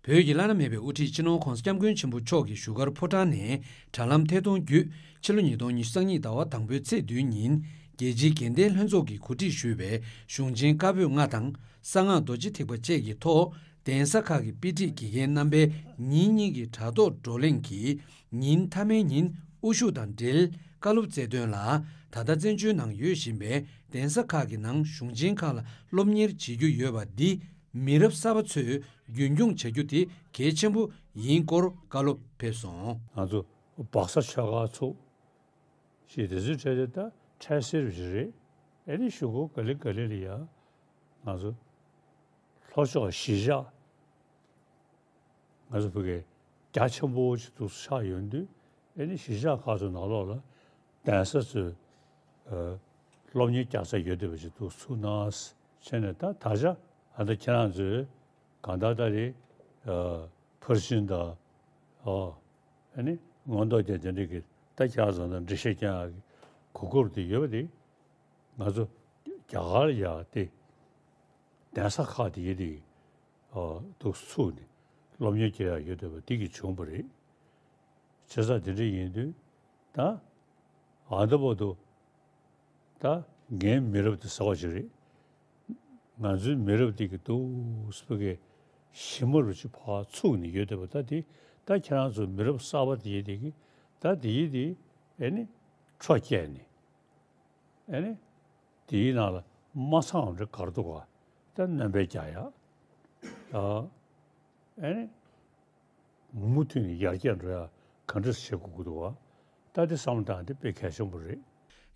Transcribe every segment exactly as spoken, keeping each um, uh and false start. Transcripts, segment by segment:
བོད་ཀྱི་བླ་ན་མེད་པའི་དབུ་ཁྲིད་སྤྱི་ནོར་༸གོང་ས་༸སྐྱབས་མགོན་ཆེན་པོ་མཆོག་གི་བཞུགས་སྒར་ཕོ་བྲང་ནས་དྲ་ལམ་ཐད་གཏོང་བརྒྱུད་ཕྱི་ལོ་ཉིས་སྟོང་ཉི་ཤུ་རྩ་གཉིས་ཟླ་བ་དང་པོའི་ཚེས་བདུན་ཉིན་རྒྱལ་སྤྱིའི་དགེ་ལྡན་ལྷན་ཚོགས་ཀྱིས་གོ་སྒྲིག་ཞུས་པའི་གཞུང་ཆེན་བཀའ་པོད་ལྔ་དང་གསང་སྔགས་རྡོ་རྗེ་ཐེག་པ་བཅས་ཀྱི་ཐོག་གདན་ས་ཁག་གི་དཔེ་ཁྲིད་དགེ་རྒན་རྣམ་པའི་ཉིན་གཉིས་ཀྱི་དྲ་ཐོག་བགྲོ་གླེང་གིས་ཉིན་མཐའ་མའི་ཉིན་དབུ་བཞུགས་དང་འབྲེལ་བཀའ་སློབ་སྩལ་དོན་ལ། ད་ལྟ་བཙན་བྱོལ་ནང་ཡོད་བཞིན་པའི་གདན་ས་ཁག་གི་ནང་གཞུང་ཆེན་ཁག་ལ་སློབ་གཉེར་བྱེད་རྒྱུ་ཡོད་པ་འདི་མི་རབས་གསར་པ་ཚོས་རྒྱུན་འཁྱོངས་བྱ་རྒྱུ་དེ་གལ་ཆེན་པོ་ཡིན་སྐོར་བཀའ་སློབ་ཕེབས་སོང་། ང་ཚོ་སྦག་ས་ཆོས་སྒར་ཚུགས་ཞེས་དེ་ཚོའི་གྲས་དེ་ད་འཕྲལ་སེལ་བ་ཞིག་རེད། ཨེ་ནི་གཞུག་གུ་ག་ལེ་ག་ལེ་ལ་ཡ་ང་ཚོ་ལྷོ་ཕྱོགས་གཞིས་ཆགས་ང་ཚོ་བོད་སྐད་རྒྱ་ཆེན་པོ་ཞིག་ཏུ་ཆགས་ཡོང་དུས། ཨེ་ནི་གཞིས་ཆགས་ཁག་ཚོའི་ནང་ལོགས་ལ་གདན་ས་ཚོས་ཨ་སློབ་གཉེར་རྒྱག་ས་ཡོད་བསྡད་པ་ཞིག་ཏུ་ཚུགས་གནང་བྱས་ནས། ད་ད་ཆ་ཨ་ད་ཁྱེད་རང་ཚོས་གང་ལྟར་ད་རེས་ཨ་ཕར་ཕྱིན་དང་ཨ་ཨེ་ནི་མངོན་རྟོགས་རྒྱན་དེ་འདྲ་གི་ད་ཁྱེད་རང་ཚོ་ནང་འགྲེལ་བཤད་རྒྱག་ཡག་གི་གོ་སྐབས་དེ་ཡོད་པ་དེ། ང་ཚོ་རྒྱ་གར་ལ་ཡ་དེ་གདན་ས་ཁག་དེ་ཡི་དེ་ཨ་དུ་ཚུགས་ནས་སློབ་གཉེར་བྱེད་ཡག་ཡོད་བསྡད་པ་དེ་གི་བྱུང་བ་རེད། བྱས་ཙང་དེ་འདྲ་ཡིན་དུས་ད་ཨ་ད་བར་དུ་ད་ངའི་མི་རབས་དེ་ཟེར་བ་ཞིག་རེད། ང་ཚོའི་མི་རབས་དེ་གི་འདུག་སེ་བོད་སྐད་ཞིབ་མོ་རུ་ཅིག་ཕར་ཚུགས་ནས་ཡོད་བསྡད་པ། ད་དེ་ད་ཁྱེད་རང་ཚོ་མི་རབས་གསར་པ་དེ་ཡི་དེ་གི་ད་དེ་ཡི་དེ་ཨེ་ནི་འཕྲོ་བསྐྱལ་ནས། ཨེ་ནི། དེའི་ནང་ལ་མ་ཚང་བ་འདྲ་ག་རེ་འདུག་ག་ད་སྣོན་པ་རྒྱག་ཡ། ཨ། ཨེ་ནི། མུ་མཐུད་ནས་ཡར་རྒྱས་འགྲོ་ཡ་ག་འདྲ་བྱེད་དགོས་ཀྱི་འདུག་ག་ད་དེ་བསམ་བློ་བཏང་དེ་དཔེ་གལ་ཆེན་པོ་རེད།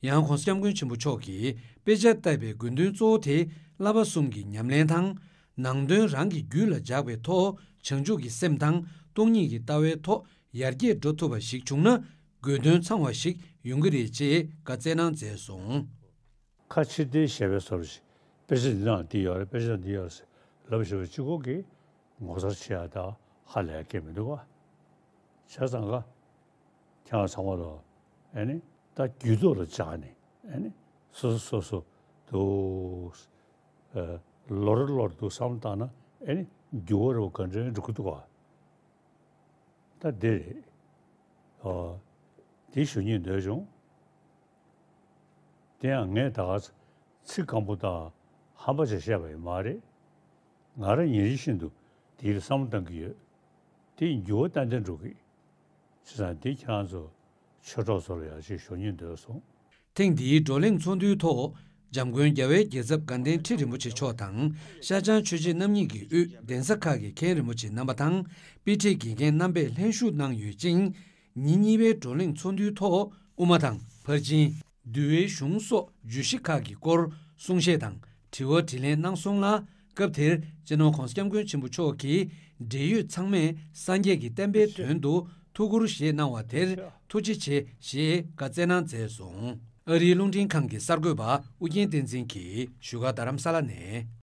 ཡང་༸གོང་ས་༸སྐྱབས་མགོན་ཆེན་པོ་མཆོག་གིས་དཔེ་ཆར་བཏབ་པའི་དགོས་འདུན་གཙོ་བོ་དེ་བསླབ་པ་གསུམ་གྱི་ཉམས་ལེན་དང་། ནང་དོན་རང་གི་རྒྱུད་ལ་འཇགས་པའི་ཐོག་བྱང་ཆུབ་ཀྱི་སེམས་དང་སྟོང་ཉིད་ཀྱི་ལྟ་བའི་ཐོག་ཡར་རྒྱས་འགྲོ་ཐུབ་པ་ཞིག་བྱུང་ན། དགོས་འདུན་ཚང་བ་ཞིག་ཡོང་གི་རེད་ཅེས་བཀའ་སྩལ་གནང་མཛད་སོང་། ཁ་ཕྱིར་བལྟས་ཞེས་པའི་བཟོ་འདྲ་ཞིག་དཔེ་ཆ་འདི་ནང་འདི་ཡོད་རེད། དཔེ་ཆ་འདི་ཡོད་རེད་ཟེར་ལབ་བཞག་པ་གཅིག་པོ་གིས་ངོ་མཚར་ཆེ་ཡ་དང་ཧ་ལས་ཀྱི་མི་འདུག་ག་བྱས་ཙང་ཀ་ཁྱེད་རང་ཚང་མ་ལ་ཨེ་ནི་ད་རྒྱུད་ཐོག་ལ་འཇགས་ནས་ཨེ་ནི་སོ་སོ་སོ་སོ་དུ་ཨ་ལོ་རེ་ལོ་རེ་དུ་བསམ་བློ་བཏང་ན་ཨེ་ནི་འགྱུར་བ་རེ་བ་ག་འདྲ་འགྲོ་གི་འདུག་ག་ད་འདི་རེད། ཨ་འདི་ཞུ་སྙིང་འདོད་བྱུང་། དེ་ཡང་ངས་ད་ག་ཚིག་སྐམ་པོ་དང་ཧམ་པ་ཅིག་བཤད་པ་ཡིན་མ་རེད། ང་རང་ཉིན་རེ་བཞིན་དུ་དེའི་བསམ་བློ་བཏང་གི་ཡོད། དེ་ཡིས་འགྱུར་བ་ཏན་ཏན་འགྲོ་གི། བྱས་ཙང་འདི་ཁྱེད་རང་ཚོ་ཆོས་གྲོགས་ཚོ་ལ་ཡང་ཅིག་ཞུ་སྙིང་འདོད་སོང་། ཐེངས་འདིའི་བགྲོ་གླེང་ཚོགས་འདུའི་ཐོག་འཇམ་མགོན་རྒྱལ་བའི་རྒྱལ་ཚབ་དགའ་ལྡན་ཁྲི་རིན་པོ་ཆེ་མཆོག་དང་ཤར་བྱང་ཆོས་རྗེ་རྣམ་གཉིས་ཀྱི་དབུས་གདན་ས་ཁག་གི་མཁན་རིན་པོ་ཆེ་རྣམ་པ་དང་དཔེ་ཁྲིད་དགེ་རྒན་རྣམ་པས་ལྷན་ཞུགས་གནང་ཡོད་ཅིང་། ཉིན་གཉིས་པའི་བགྲོ་གླེང་ཚོགས་འདུའི་ཐོག་དབུ་མ་དང་ཕར་ཕྱིན། འདུལ་བའི་གཞུང་སོགས་བརྗོད་གཞི་ཁག་གི་སྐོར་གསུང་བཤད་དང་དྲི་བ་དྲིས་ལན་གནང་སོང་ལ། སྐབས་དེར་སྤྱི་ནོར་༸གོང་ས་༸སྐྱབས་མགོན་ཆེན་པོ་མཆོག་གིས་འབྲེལ་ཡོད་ཚང་མས་སངས་རྒྱས་ཀྱི་བསྟན་པའི་དོན་དུ་ཐུགས་ཁུར་བཞེས་གནང་བ་དེར་ཐུགས་རྗེ་ཆེ་ཞེས་བཀའ་སྩལ་གནང་མཛད་སོང་། ཨ་རིའི་རླུང་འཕྲིན་ཁང་གི་གསར་འགོད་པ་ཨུ་རྒྱན་བསྟན་འཛིན་གྱིས་བཞུགས་སྒར་རྡ་རམ་ས་ལ་ནས།